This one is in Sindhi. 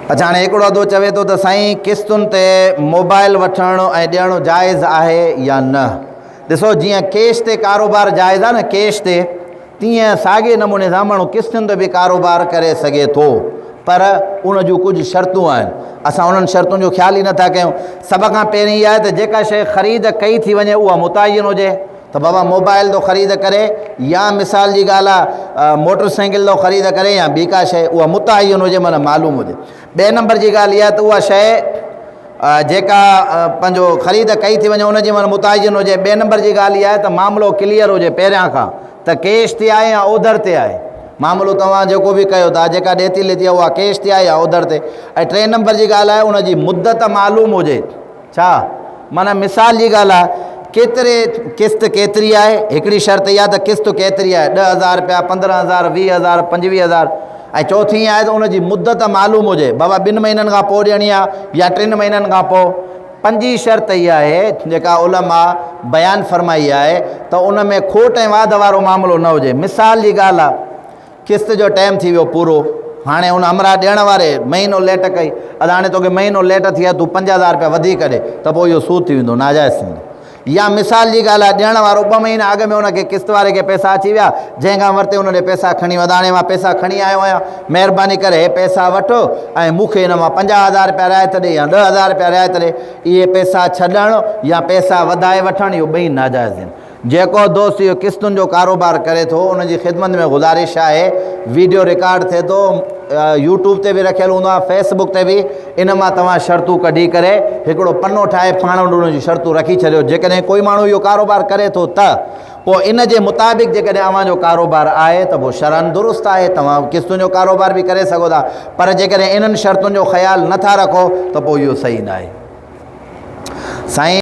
اڇا هاڻي هڪڙو ادو چوي ٿو ته سائين قسطن تي موبائل وٺڻ ۽ ڏيڻ جائز آهي يا نه؟ ڏسو جيئن ڪيش تي ڪاروبار جائز آهي نه ڪيش تي تيئن ساڳي نموني سان ماڻهو قسطن تي به ڪاروبار ڪري سگهي ٿو پر ان جون ڪجهه شرطون آهن اسان انهن شرطن جو خيال ئي نٿا ڪيون سڀ کان پهرين اها آهي ته جيڪا شيء خريد ڪئي ٿي وڃي اها متعين هجي ته بابا موبائل ٿو خريد ڪري يا مثال جي ڳالهه آ موٽر سائيڪل ٿو خريد ڪري يا ٻي ڪا شيء اها متعين هجي معنيٰ معلوم هجي. ٻئي نمبر جي ڳالهه اها ته اها شيء جيڪا پنهنجو خريد ڪئي ٿي وڃي ان جي معنيٰ متعين هجي. ٻئي نمبر جي ڳالهه اها آهي ته معاملو ڪليئر هجي پهريان کان ته ڪيش تي آهي يا اوڌر تي آهي. معاملو توهان جيڪو به ڪيو ٿا جيڪا ڏيتي ليتي آهي اها ڪيش تي آهي يا اوڌر تي. ۽ ٽئين نمبر جي ڳالهه آهي ان جي مدت معلوم هجي. ڇا؟ معنيٰ مثال جي ڳالهه آهي، ڪيتري قسط ڪيتري آهي، هڪڙي شرط اها ته قسط ڪيتري آهي، 10,000 رپيا، 15,000، 20,000، 25,000 ۽ چوٿين اها آهي ته ان جي مدت معلوم هجي، بابا ٻن مهينن کان پوء ڏيڻي آهي يا ٽن مهينن کان پوء. پنجين شرط اها آهي جيڪا علماء بيان فرمائي آهي ته ان ۾ کوٽ ۽ واڌ وارو معاملو نه هجي. مثال جي ڳالهه آهي. قسط جو ٽائيم ٿي ويو پورو هاڻي ان همراهه ڏيڻ واري مهينو ليٽ ڪئي ادا هاڻي توکي مهينو ليٽ ٿي آهي تون 5000 رپيا وڌيڪ ڏي ته پوء اهو سود ٿي ويندو ناجائز ٿيندو يا مثال جي ڳالهه آهي ڏيڻ وارو ٻه مهينا اڳ ۾ ان کي قسط واري کي پئسا اچي ويا جنهن کان ورتي ان ڏي پئسا کڻي وڌا هاڻي مان پئسا کڻي آيو آهيان مهرباني ڪري هي پئسا وٺ ۽ مون کي هن مان 50000 رپيا رعايت ڏي يا 10000 رپيا رعايت ڏي اهي پئسا ڇڏڻ يا پئسا وڌائي وٺڻ اهو ٻئي ناجائز آهن جيڪو دوست اهو قسطن جو ڪاروبار ڪري ٿو ان جي خدمت ۾ گذارش آهي ويڊيو رڪارڊ ٿئي ٿو يوٽيوب تي به رکيل هوندو آهي فيس بڪ تي به ان مان توهان شرطون ڪڍي ڪري هڪڙو پنو ٺاهي پاڻ وٽ ان جون شرطون رکي ڇڏيو جيڪڏهن ڪوئي ماڻهو اهو ڪاروبار ڪري ٿو ته پوء ان جي مطابق جيڪڏهن اوهان جو ڪاروبار آهي ته پوء شرعن درست آهي توهان قسطن جو ڪاروبار به ڪري سگهو ٿا پر جيڪڏهن انهن شرطن جو خيال نٿا رکو ته پوء اهو صحيح ناهي سائين.